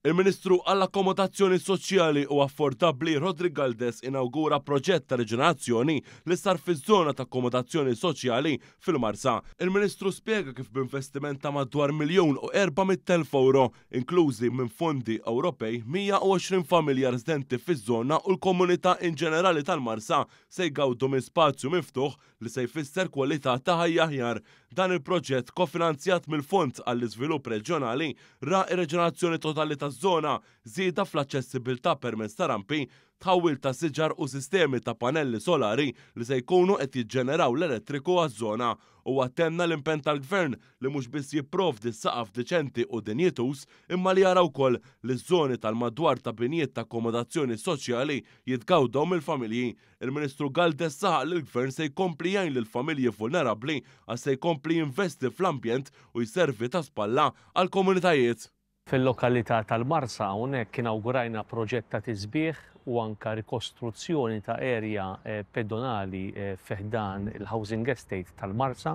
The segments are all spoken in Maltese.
Il-Ministru għall-Akkomodazzjoni Soċjali u Affordabbli Roderick Galdes inawgura proġett ta' riġenerazzjoni li sar fiż-żona ta' akkomodazzjoni soċjali fil-Marsa. Il-Ministru spjega kif b'investiment ta' madwar 1,400,000 ewro, inklużi minn fondi Ewropej, 120 familja residenti fiż-żona u l-komunità inġenerali tal-Marsa se jgawdu minn spazju miftuħ li se jfisser kwalità ta' ħajja aħjar. Dan il-proġett, kofinanzjat mill-Fond għall-Iżvilupp Reġjonali, ra r-reġenerazzjoni totali taż-żona, żieda fl-aċċessibilità permezz ta' rampi, tħawwil ta' siġar u sistemi ta' panelli solari li se jkunu qed jiġġeneraw l-elettriku għaż-żona. Huwa tenna l-impenn tal-Gvern li mhux biss jipprovdi saqaf diċenti u dinjituż imma li jara wkoll li ż-żoni tal-madwar ta' binjiet ta' akkomodazzjoni soċjali jitgawdew mill-familji. Il-Ministru Galdes saħaq li l-Gvern se jkompli jgħin lill-familji vulnerabbli għax se jkompli jinvesti fl-ambjent u jservi ta' spalla għall-komunitajiet. Fil-lokalità tal-Marsa hawnhekk inawgurajna proġett ta' tisbiħ u anke rikostruzzjoni ta' area pedonali fi ħdan il-housing estate tal-Marsa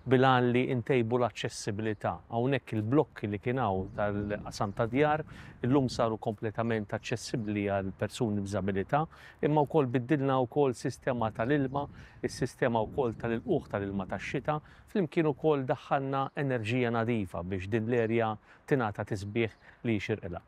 bil-għan li ntejbu l-aċċessibilità. Hawnhekk il-blokki li kien hawn tal-qasam tad-djar illum saru kompletament aċċessibbli għal persuni b'diżabilità Imma wkoll biddilna wkoll sistema tal-ilma, is-sistema wkoll tal-ilqugħ tal-ilma tax-xita, flimkien ukoll daħħalna enerġija nadifa biex din l-area tingħata tisbiħ li jixirqilha.